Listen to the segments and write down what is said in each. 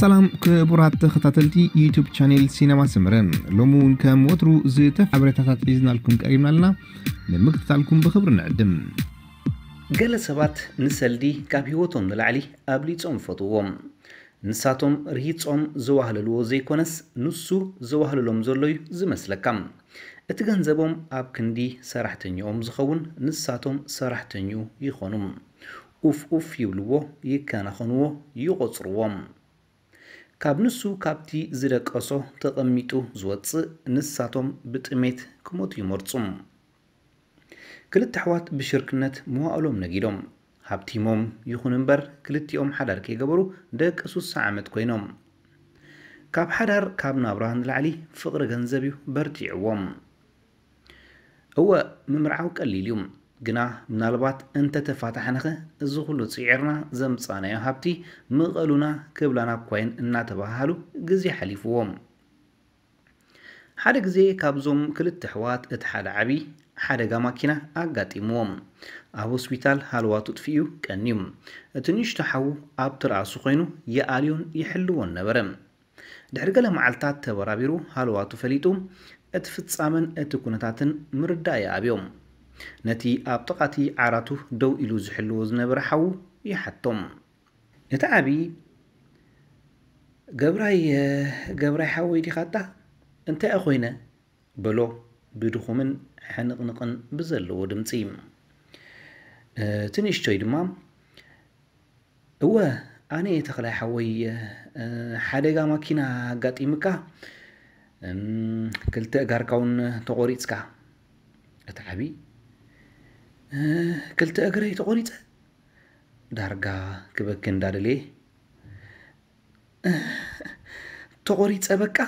ሰላም ክቡራት ተኸታተልቲ ዩቱብ ቻኔል ሲነማ ሰመረ፣ ሎሚ እውን ከም ወትሩ ዝተፍ ሓበሬታታት ሒዝናልኩም ቀሪብና ኣለና። ንምክትታልኩም ብኽብሪ ንዕድም። ገለ ሰባት ንሰልዲ ካብ ህይወቶም ንላዕሊ ኣብሊጾም ይፈትውዎ። ንሳቶም ርሂጾም ዘዋህለልዎ ዘይኮነስ፣ ንሱ ዘዋህለሎም ዘሎ እዩ ዝመስለካ። እቲ ገንዘቦም ኣብ ክንዲ ሰራሕተኛኦም ዝኸውን፣ ንሳቶም ሰራሕተኛኡ ይኾኑ። ኡፍ ኡፍ ይብልዎ፣ ይከናኸንዎ፣ ይቖጽርዎ። ካብ ንሱ ካብቲ ዝደቀሶ ተቐሚጡ ዝወጽእ፣ ንሳቶም ብጥሜት ክሞቱ ይመርጹ። ክልተ ኣሕዋት ብሽርክነት መዋእሎም ነጊዶም። ሃብቲሞም ይኹን እምበር፣ ክልቲኦም ሓዳር ከይገበሩ ደቂ ሱሳ ዓመት ኮይኖም። ካብ ሓዳር ካብ ናብራ ንላዕሊ ፍቕሪ ገንዘብ እዩ በርቲዕዎም። እወ፣ ምምርዓው ቀሊል እዩ፣ ግና ምናልባት እንተተፋታሕናኸ እዚ ኩሉ ጽዒርና ዘምጻእናዮ ሃብቲ ምቐሉና ክብላና እኳ እየን እናተባሃሃሉ ግዜ ሓሊፍዎም። ሓደ ግዜ ካብዞም ክልተ ኣሕዋት እቲ ሓደ ዓቢ ሓደጋ ማኪና ኣጋጢምዎም ኣብ ሆስፒታል ሃለዋቱ ጥፊኡ ቀንዩ። እቲ ንእሽቶ ሓዉ ኣብ ትርኣሱ ኮይኑ ይኣልዮን ይሕልዎን ነበረ። ድሕሪ ገለ መዓልታት ተበራቢሩ ሃለዋቱ ፈሊጡ እቲ ፍጻመን እቲ ኩነታትን ምርዳእ ይኣብዮ። ነቲ ኣብ ጥቓቲ ዓራቱ ደው ኢሉ ዝሕልዎ ዝነበረ ሓዉ ይሓቶም። እቲ ዓቢ፣ "ገብራይ፣ ገብራይ ሓወይ ዲኻታ? እንታይ እያ ኮይነ?" በሎ ብድኹምን ሕንቕንቕን ብዘለዎ ድምጺ። እቲ ንእሽቶይ ድማ፣ "እወ፣ ኣነ እየ ተኽላይ ሓወይ፣ እ፣ ሓደጋ ማኪና ኣጋጢምካ፣ እም፣ ክልተ እጋርካ እውን ተቖሪጽካ." እቲ ዓቢ፣ "እ፣ ክልተ እግረይ ተቖሪጸ?" ዳርጋ ክበኪ እንዳደለየ፣ "ተቖሪጸ በቃ?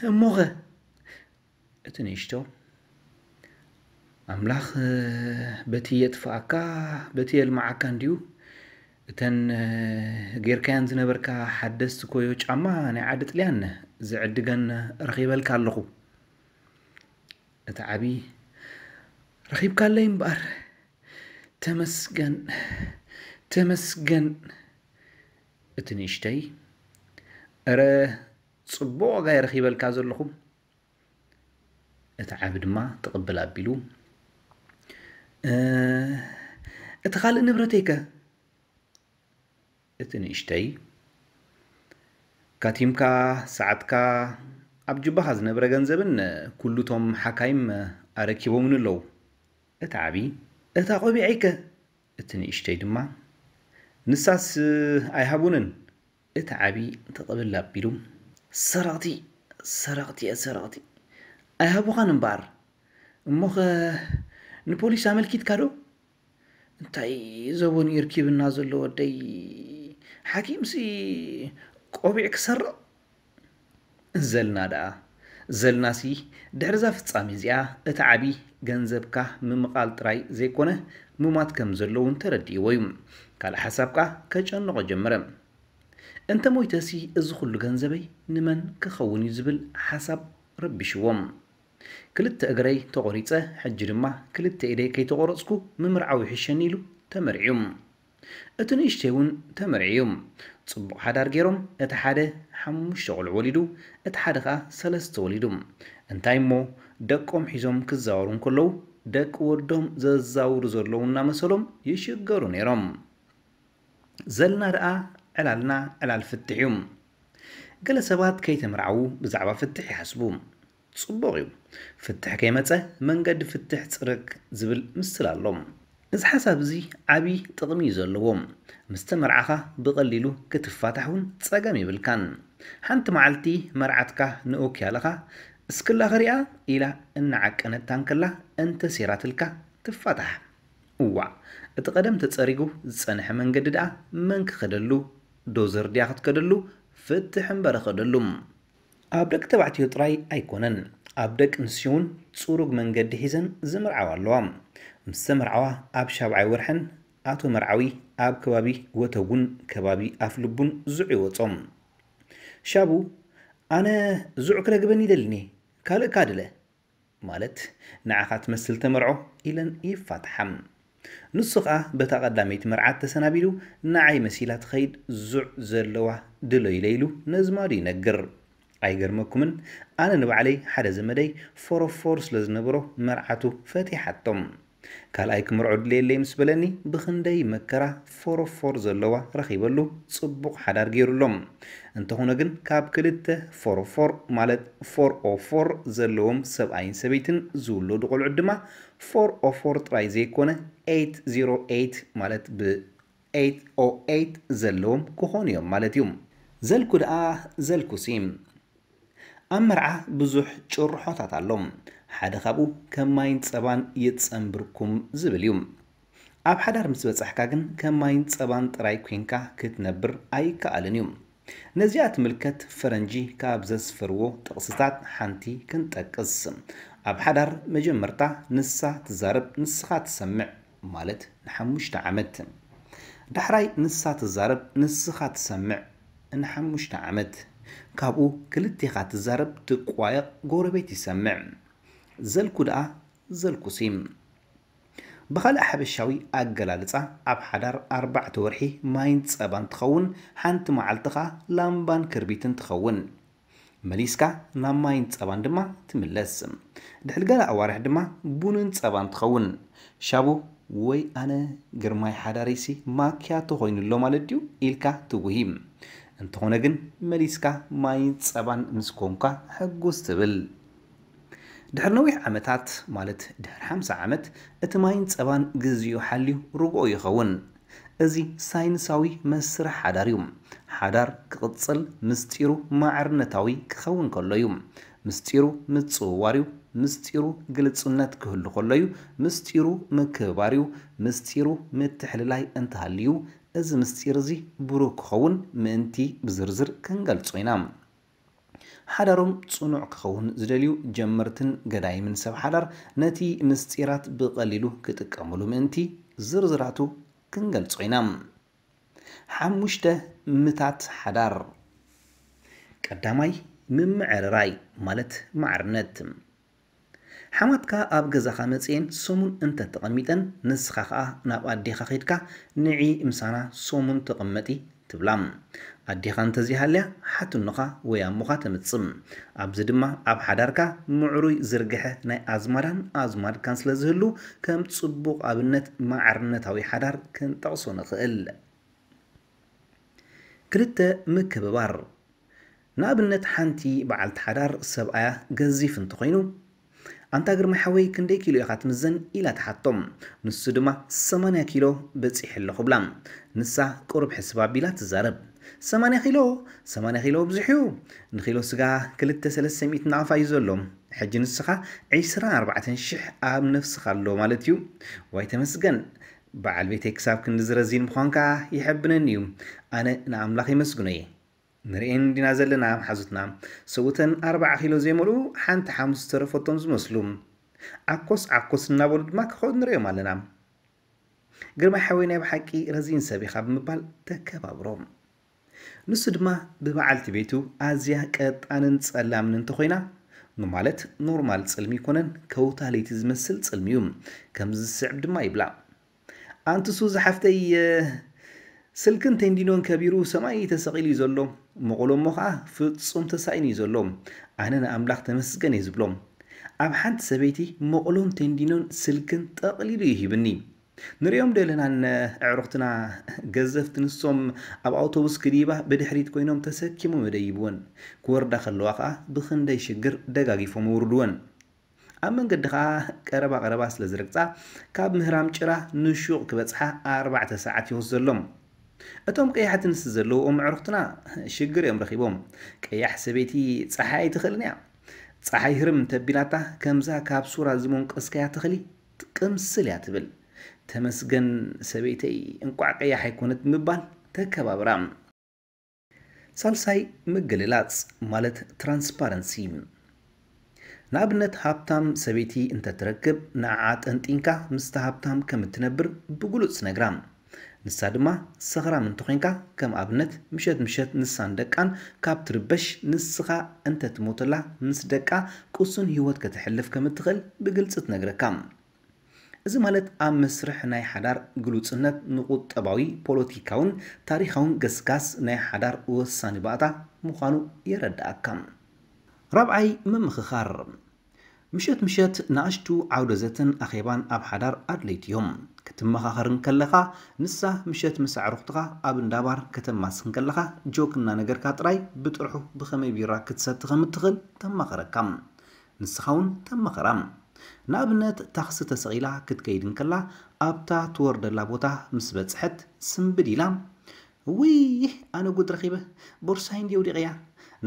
እሞኸ?" እቲ ንእሽቶ፣ "ኣምላኽ በቲ የጥፍኣካ በቲ የልምዓካ እንድዩ። እተን ጌርካየን ዝነበርካ ሓደስቲ ኮዮ ጫማ ናይ ዓዲ ጥልያን ዝዕድገን ረኺበልካ ኣለኹ።" እቲ ዓቢ፣ "ረኺብካለይ እምበኣር፣ ተመስገን፣ ተመስገን።" እቲ ንእሽተይ፣ "እረ፣ ጽቡቕ ዋጋ እየ ረኺበልካ ዘለኹ።" እቲ ዓቢ ድማ ትቕብል ኣቢሉ፣ "እ፣ እቲ ካልእ ንብረተይከ?" እቲ ንእሽተይ፣ "ካቲምካ፣ ሰዓትካ፣ ኣብ ጅባኻ ዝነበረ ገንዘብን ኩሉ እቶም ሓካይም ኣረኪቦምን ኣለዉ።" እቲ ዓቢ፣ "እታ ቆቢዐይከ?" እቲ ንእሽተይ ድማ፣ "ንሳስ ኣይሃቡንን።" እቲ ዓቢ ትቕብል ኣቢሉ፣ "ሰረቕቲ፣ ሰረቕቲ እየ፣ ሰረቕቲ። ኣይሃቡኻን እምበኣር። እሞኸ ንፖሊስ ኣመልኪትካ ዶ? እንታይ ዘቦን እዩ ርኪብና ዘሎ ወደይ? ሓኪምሲ ቆቢዕ ክሰርቕ?" ዘልና ደኣ፣ ዘልናሲ ድሕሪ እዛ ፍጻሜ እዚኣ፣ እቲ ዓቢ ገንዘብካ ምምቓል ጥራይ ዘይኮነ፣ ምማት ከም ዘሎ እውን ተረዲእዎ እዩ። ካልእ ሓሳብ ከኣ ከጨንቖ ጀመረ። "እንተ ሞይተሲ እዚ ኩሉ ገንዘበይ ንመን ክኸውን እዩ?" ዝብል ሓሳብ ረቢሽዎም። "ክልተ እግረይ ተቖሪጸ፣ ሕጂ ድማ ክልተ ኢደይ ከይተቖረጽኩ ምምርዓው ይሕሸኒ" ኢሉ ተመርዕዩ። እቲ ንእሽተይ እውን ተመርዕዩ። ጽቡቕ ሓዳር ገይሮም፣ እቲ ሓደ ሓሙሽተ ቆልዑ ወሊዱ፣ እቲ ሓደ ኸኣ ሰለስተ ወሊዱ። እንታይ እሞ፣ ደቆም ሒዞም ክዛወሩ እንከለዉ፣ ደቂ ወዶም ዘዛውሩ ዘለዉ እናመሰሎም ይሽገሩ ነይሮም። ዘልና ደኣ ዕላልና ዕላል ፍትሕ እዩ። ገለ ሰባት ከይተመርዓዉ ብዛዕባ ፍትሕ ይሓስቡ። ጽቡቕ እዩ። ፍትሕ ከይመጸ መንገዲ ፍትሕ ጽረግ ዝብል ምስል ኣሎ። እዚ ሓሳብ እዚ ዓቢ ጥቕሚ እዩ ዘለዎ። ምስ ተመርዓኻ ብቐሊሉ ክትፋታሕ እውን ጸገም የብልካን። ሓንቲ መዓልቲ መርዓትካ ንኡክ ያለኻ እስክላ ኸሪኣ ኢላ እናዓቀነታ እንከላ እንተሴራትልካ ትፋታሕ። እዋእ፣ እቲ ቀደም ተጸሪጉ ዝጸንሐ መንገዲ ደኣ መን ክኸደሉ? ዶዘር ድያ ክትከደሉ? ፍትሕ እምበር ኸደሉ። ኣብ ደቂ ተባዕትዮ ጥራይ ኣይኮነን፣ ኣብ ደቂ ኣንስትዮ እውን ጽሩግ መንገዲ ሒዘን ዝምርዓዋ ኣለዋ። ምስ ተመርዓዋ ኣብ ሻብዓይ ወርሐን ኣቶ መርዓዊ ኣብ ከባቢ ወተጉን ከባቢ ኣፍልቡን ዙዕ ይወጾም። ሻቡ፣ ኣነ ዙዕ ክረግበን ይደልኒ፣ ካልእ ካድለ፣ ማለት ንዓኻ ትመስል ተመርዖ ኢለን ይፋትሓ። ንሱ ኸኣ በታ ቀዳመይቲ መርዓት ተሰናቢዱ ንዓይ መሲላ ትኸይድ ዙዕ ዘለዋ ድሎ ኢለ ኢሉ ነዝማዱ ይነግር። ኣይገርመኩምን? ኣነ ንባዕለይ ሓደ ዘመደይ ፎሮፎር ስለ ዝነበሮ መርዓቱ ፈቲሓቶም። ካልኣይ ክምርዖ ድልየለይ ምስ በለኒ ብኽንደይ መከራ ፎሮፎር ዘለዋ ረኺበሉ ጽቡቕ ሓዳር ገይሩሎም። እንተኾነ ግን ካብ ክልተ ፎሮፎር ማለት ፎር ኦ ፎር ዘለዎም ሰብኣይን ሰበይትን ዝውለዱ ቆልዑት ድማ ፎር ኦ ፎር ጥራይ ዘይኮነ ኤይት ዜሮ ኤይት ማለት ብ ኤይት ኦ ኤይት ዘለዎም ክኾኑ እዮም ማለት እዩ። ዘልኩ ደኣ ዘልኩሲ ኣብ መርዓ ብዙሕ ጭርሖታት ኣሎ። ሓደ ካብኡ ከም ማይን ጸባን ይጸንብርኩም ዝብል እዩ። ኣብ ሓዳር ምስ በጻሕካ ግን ከም ማይን ጸባን ጥራይ ኮይንካ ክትነብር ኣይከኣልን እዩ። ነዚኣ ትምልከት ፈረንጂ ካብ ዘስፈርዎ ጥቕስታት ሓንቲ ክንጠቅስ። ኣብ ሓዳር መጀመርታ ንሳ ትዛረብ ንስኻ ትሰምዕ ማለት ንሓሙሽተ ዓመት። ዳሕራይ ንሳ ትዛረብ ንስኻ ትሰምዕ ንሓሙሽተ ዓመት። ካብኡ ክልቴኻ ትዛረብ ትቋየቕ ጎረቤት ይሰምዕ። ዘልኩ ደኣ ዘልኩሲ። ብኻልእ ሓበሻዊ ኣገላልጻ ኣብ ሓዳር ኣርባዕተ ወርሒ ማይን ጸባን ትኸውን፣ ሓንቲ መዓልቲ ኸኣ ላምባን ክርቢትን ትኸውን። መሊስካ ናብ ማይን ጸባን ድማ ትምለስ። ድሕሪ ገለ ኣዋርሕ ድማ ቡንን ጸባን ትኸውን። ሻቡ ወይ ኣነ ግርማይ ሓዳረይሲ ማክያቶ ኮይኑሎ ማለት ድዩ ኢልካ ትጉሂ። እንተኾነ ግን መሊስካ ማይን ጸባን ምስ ኮንካ ሕጉስ ትብል። ድሕሪ ነዊሕ ዓመታት ማለት ድሕሪ ሓምሳ ዓመት እቲ ማይን ጸባን ግዚኡ ሓልዩ ርግኦ ይኸውን። እዚ ሳይንሳዊ መስርሕ ሓዳር እዩ። ሓዳር ክቕጽል ምስጢሩ ማዕርነታዊ ክኸውን ከሎ እዩ። ምስጢሩ ምጽውዋር እዩ። ምስጢሩ ግልጽነት ክህሉ ከሎ እዩ። ምስጢሩ ምክብባር እዩ። ምስጢሩ ምትሕልላይ እንተሃልዩ እዚ ምስጢር እዚ ብሩህ ክኸውን ምእንቲ ብዝርዝር ክንገልጾ ኢና። ሓዳሮም ጽኑዕ ክኸውን ዝደልዩ ጀመርትን ገዳይምን ሰብ ሓዳር ነቲ ምስጢራት ብቐሊሉ ክጥቀምሉ ምእንቲ ዝርዝራቱ ክንገልጾ ኢና። ሓሙሽተ ምታት ሓዳር። ቀዳማይ ምምዕርራይ ማለት ማዕርነት። ሓማትካ ኣብ ገዛኻ መጽኤን ሰሙን እንተተቐሚጠን ንስኻ ኸኣ ናብ ኣዴኻ ኸይድካ ንዒ ምሳና ሰሙን ተቐመጢ ትብላ። ኣዴኻ እንተዘይሃልያ ሓትኖኻ ወይ ኣሞኻ ተምጽእ። ኣብዚ ድማ ኣብ ሓዳርካ ምዕሩይ ዝርግሐ ናይ ኣዝማዳን ኣዝማድካን ስለ ዝህሉ ከም ጽቡቕ ኣብነት ማዕርነታዊ ሓዳር ክንጠቕሶ ንኽእል። ክልተ ምክብባር። ንኣብነት ሓንቲ በዓልቲ ሓዳር ሰብኣያ ገዚፍ እንተኾይኑ ኣንታ ግርማይ ሓወይ ክንደይ ኪሎ ኢኻ ትምዘን ኢላ ትሓቶም። ንሱ ድማ ሰማንያ ኪሎ በጺሐ ኣለኹ ብላ። ንሳ ቁሩብ ሕስብ ኣቢላ ትዛረብ። ሰማንያ ኪሎ ሰማንያ ኪሎ ብዙሕ እዩ። ንኪሎ ስጋ ክልተ ሰለስተ ሚእቲ ናቕፋ እዩ ዘሎ። ሕጂ ንስኻ ዕስራን ኣርባዕተን ሽሕ ኣብ ነፍስኻ ኣሎ ማለት እዩ። ዋይ ተመስገን። በዓል ቤተይ ክሳብ ክንዲ ዝረዚን ምዃንካ ይሕብነኒ እዩ። ኣነ ንኣምላኽ የመስግኖ እየ። ንርእየን እንዲና ዘለና መሓዙትና ሰብኡተን ኣርባዓ ኪሎ ዘይመልኡ ሓንቲ ሓሙስ ዝተረፈቶም ዝመስሉ ዓኮስ ዓኮስ እናበሉ ድማ ክኸዱ ንርእዮም ኣለና። ግርማይ ሓወይ ናይ ብሓቂ ረዚን ሰብ ኢኻ ብምባል ተከባብሮ። ንሱ ድማ ብበዓልቲ ቤቱ ኣዝያ ቀጣንን ጸላምን እንተኾይና ማለት ኖርማል ጽልሚ ይኮነን ከውታ ለይቲ ዝመስል ጽልሚ እዩ። ከምዚ ዝስዕብ ድማ ይብላ። ኣንትሱ ዝሓፍተይ ስልክን ቴንዲኖን ከቢሩ ሰማይ ተሰቒሉ እዩ ዘሎ። መቑሎ እሞ ኸዓ ፍጹም ተሳኢኑ እዩ ዘሎ። ኣነ ንኣምላኽ ተመስገን እየ ዝብሎ። ኣብ ሓንቲ ሰበይቲ መቑሎን ቴንዲኖን ስልክን ጠቕሊሉ እዩ ሂብኒ። ንሪኦም ዶ ኣለናን ኣዕሩኽትና ገዘፍቲ ንሶም ኣብ ኣውቶቡስ ክድይባ ብድሕሪት ኮይኖም ተሰኪሞም ይደይብወን። ክወርዳ ከለዋ ኸዓ ብኽንደይ ሽግር ደጋጊፎም የውርድወን። ኣብ መንገዲ ኸዓ ቀረባ ቀረባ ስለ ዝረግጻ ካብ ምህራም ጭራ ንሹቕ ክበጽሓ ኣርባዕተ ሰዓት ይወስደሎም። እቶም ቀያሕቲ ንስ ዘለውኦም ኣዕሩኽትና ሽግር እዮም ረኺቦም። ቀያሕ ሰበይቲ ጸሓይ ኣይትኽእልን እያ። ጸሓይ ህርም እንተቢላታ ከምዛ ካብ ሱራ ዝሞንቀስካያ ተኽሊ ቅምስል እያ ትብል። ተመስገን ሰበይተይ እንቋዕ ቀያሕ ኣይኮነት ብምባል ተከባብራ። ሳልሳይ ምግልላጽ ማለት ትራንስፓረንሲ። ንኣብነት ሃብታም ሰበይቲ እንተትረክብ ንዓዓ ጠንጢንካ ምስታ ሃብታም ከም እትነብር ብግሉጽ ነግራ። ንሳ ድማ ሰኽራም እንተኾይንካ ከም ኣብነት ምሸት ምሸት ንሳን ደቃን ካብ ትርበሽ ንስኻ እንተትሞተላ ምስ ደቃ ቅሱን ህይወት ከተሕልፍ ከም እትኽእል ብግልጺ ትነግረካ። እዚ ማለት ኣብ መስርሕ ናይ ሓዳር ግሉጽነት ንቁጠባዊ፣ ፖለቲካውን ታሪኻውን ገስጋስ ናይ ሓዳር ወሳኒ ባእታ ምዃኑ የረድኣካ። ራብዓይ፣ ምምኽኻር። ምሸት ምሸት ንኣሽቱ ዓውደ ዘተን ኣኼባን ኣብ ሓዳር ኣድለይቲ እዮም። ክትመኻኸር እንከለኻ፣ ንሳ ምሸት ምስ ኣዕሩኽትኻ ኣብ እንዳ ባር ከተማስ እንከለኻ፣ ጆክ እናነገርካ ጥራይ ብጥርሑ ብኸመይ ቢራ ክትሰቲ ከም እትኽእል ተማኽረካ። ንስኻ እውን ተማኸራ። ንኣብነት፣ ታኽሲ ተሰቒላ ክትከይድ እንከላ፣ ኣብታ ትወርደላ ቦታ ምስ በጽሐት፣ ስምብድ ኢላ፣ "ውይ፣ ኣነ ጉድ ረኺበ፣ ቦርሳይ እንድየ ውዲቐያ።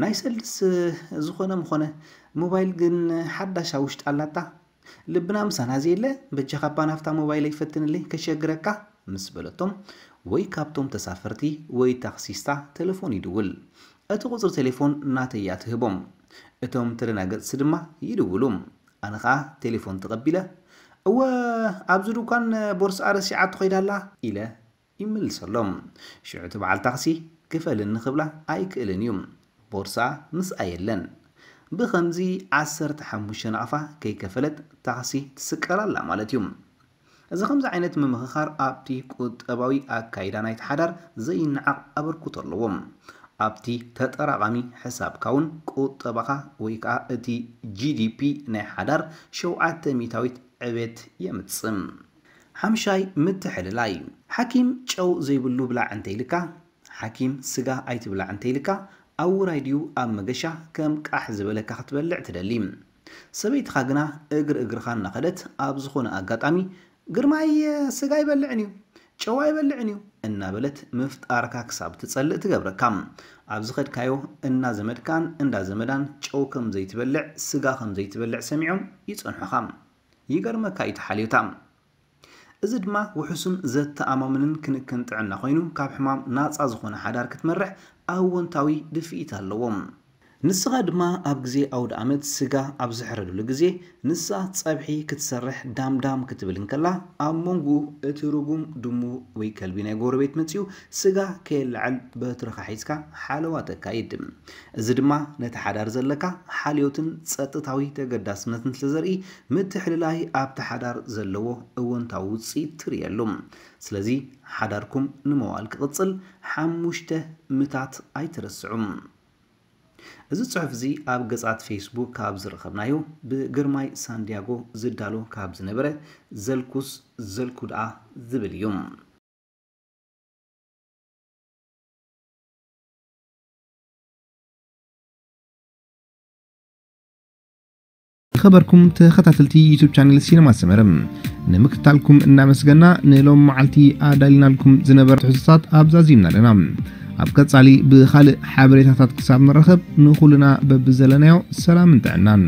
ናይ ሰልድስ ዝኾነ ምኾነ፣ ሞባይል ግን ሓዳሽ ኣብ ውሽጢ ኣላታ። ልብና ምሳና ዘየለ፣ በጃኻ እባ ናብታ ሞባይለይ ፈትንለይ ከሸግረካ" ምስ በለቶም፣ ወይ ካብቶም ተሳፈርቲ ወይ ታክሲስታ ቴሌፎን ይድውል። እቲ ቁጽሪ ቴሌፎን ናተይ እያ ትህቦም። እቶም ተደናገጽቲ ድማ ይድውሉ። ኣነ ኸኣ ቴሌፎን ተቐቢለ፣ "እወ፣ ኣብዚ ድኳን ቦርስኣ ረሲዓቶ ኸይዳ ኣላ" ኢለ ይምልሰሎም። ሽዑ እቲ በዓል ታክሲ ክፈልኒ ክብላ ኣይክእልን እዩ። ቦርስኣ ምስኣ የለን። ብኸምዚ ዓሰርተ ሓሙሽተ ናቕፋ ከይከፈለት ታክሲ ትስቀል ኣላ ማለት እዩ። እዚ ከምዚ ዓይነት ምምኽኻር ኣብቲ ቁጠባዊ ኣካይዳ ናይቲ ሓዳር ዘይነዓቕ ኣበርክቶ ኣለዎ። ኣብቲ ተጠራቓሚ ሕሳብካ እውን ቁጠባኻ ወይ ከኣ እቲ ጂ ዲ ፒ ናይ ሓዳር ሸውዓተ ሚእታዊት ዕቤት የምጽእ። ሓምሻይ፣ ምትሕልላይ። ሓኪም ጨው ዘይብሉ ብላዕ እንተኢልካ፣ ሓኪም ስጋ ኣይትብላዕ እንተኢልካ፣ ኣብ ውራይ ድዩ ኣብ መገሻ ከም ቃሕ ዝበለካ ክትበልዕ ትደሊ? ሰበይትኻ ግና እግሪ እግርኻ እናኸደት ኣብ ዝኾነ ኣጋጣሚ፣ "ግርማይ ስጋ ኣይበልዕን እዩ፣ ጨው ኣይበልዕን እዩ" እናበለት ምፍጣርካ ክሳብ ትጸልእ ትገብረካ። ኣብ ዝኸድካዮ እናዘመድካን እንዳዘመዳን ጨው ከም ዘይትበልዕ፣ ስጋ ከም ዘይትበልዕ ሰሚዖም ይጸንሑኻ። ይገርመካ እዩ እቲ ሓልዮታ። እዚ ድማ ውሑስን ዘተኣማምንን ክንክን ጥዕና ኮይኑ፣ ካብ ሕማም ናጻ ዝኾነ ሓዳር ክትመርሕ ኣወንታዊ ድፍኢት ኣለዎ። ንስኻ ድማ ኣብ ግዜ ኣውደ ኣመት ስጋ ኣብ ዝሕረደሉ ግዜ፣ ንሳ ጸብሒ ክትሰርሕ ዳምዳም ክትብል እንከላ፣ ኣብ መንጎኡ እቲ ርጉም ድሙ ወይ ከልቢ ናይ ጎረቤት መጺኡ ስጋ ከየለዓዕል በትርኻ ሒዝካ ሓለዋ ተካይድ። እዚ ድማ ነቲ ሓዳር ዘለካ ሓልዮትን ጸጥታዊ ተገዳስነትን ስለ ዘርኢ፣ ምትሕልላይ ኣብቲ ሓዳር ዘለዎ እወንታዊ ውጽኢት ትርእየሉ። ስለዚ፣ ሓዳርኩም ንመዋእል ክቕጽል ሓሙሽተ ምታት ኣይትረስዑ። እዚ ጽሑፍ እዚ ኣብ ገጻት ፌስቡክ ካብ ዝረኸብናዮ፣ ብግርማይ ሳንዲያጎ ዝዳሎ ካብ ዝነበረ ዘልኩስ ዘልኩ ደኣ ዝብል እዩ። ዝኸበርኩም ተኸታተልቲ ዩቱብ ቻነል ሲነማ ሰመረ፣ ንምክትታልኩም እናመስገና፣ ንሎም መዓልቲ ኣዳሊናልኩም ዝነበረ ትሕዝቶታት ኣብዛዚምና ኣለና። ኣብ ቀጻሊ ብኻልእ ሓበሬታታት ክሳብ ንራኸብ፣ ንኹልና በብዘለናዮ ሰላምን ጥዕናን።